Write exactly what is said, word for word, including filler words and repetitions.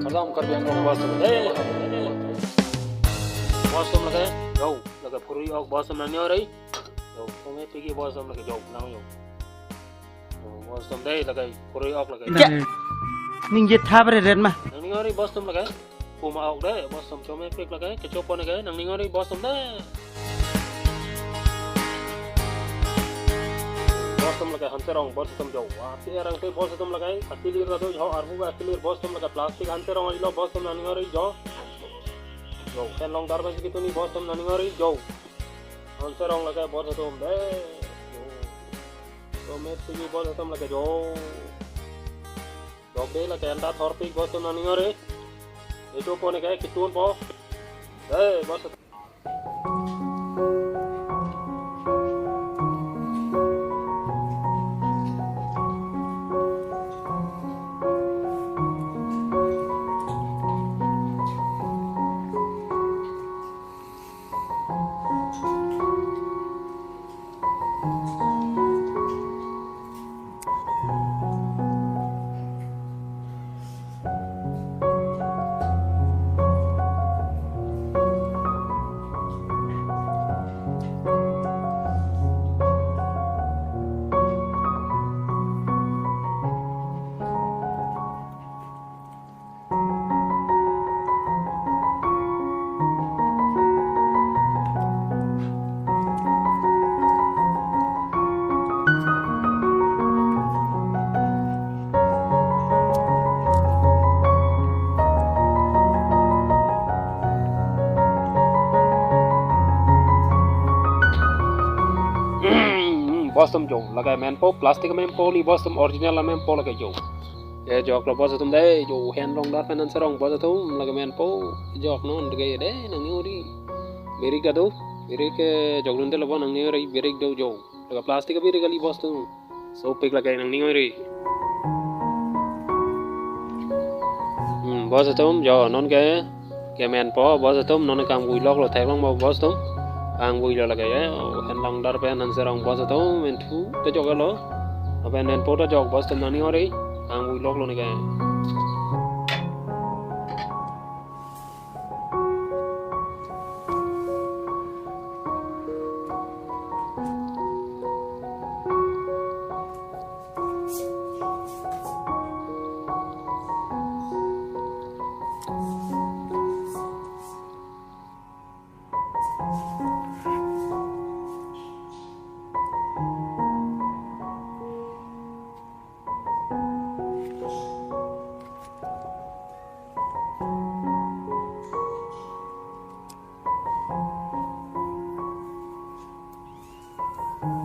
Lam Karbi Anglong bus atum. Hey, bus atum lake, yo, lake phurui ok bus atum nangning ore. Yo, kome pigi bus atum lake, yo, nang yo. Yo, bus atum dei lake, phurui ok lake. Kya? Ningje thap re ren ma. Nangning ore bus atum lake. Kuma ok dei, bus atum chome pik lake, kecho pon lake, nangning ore bus atum dei. Bus atum lake hanserong bus atum jo. Wah, si erang si bus atum lake, akilir kado jo, arbu akilir bus atum lake plastic hanserong ilo bus atum nangning ore jo. Jo, henlong darba si kituni bus atum nangning ore jo. Hanserong lake bus atum dei. Jo. Chome pigi bus atum lake jo. Dok dei lake anta thorpik bus atum nangning ore. Kecho pon lake ketun po. Dei bus atum. Bus atum jo, lake menpo, plastic menpo, li bus atum original menpo lake jo. Kejok lo bus atum dei, jo henlong dar pen hanserong bus atum lake menpo, kejok non dei dei nangning ore. Brake kado, brake kejok dun dei lo bo nangning ore brake do jo. Lake plastic brake kali bus atum. Sopik lake nangning ore. Hmm, bus atum jo non ke kemenpo bus atum non kangvui lok lo theklong mo bus atum. Kangvui lo lake, oh, henlong dar pen hanserong bus atum menthu ta jok lo. Lapen menpo ta jok bus atum nangning ore. Kangvui lok lo ne ke.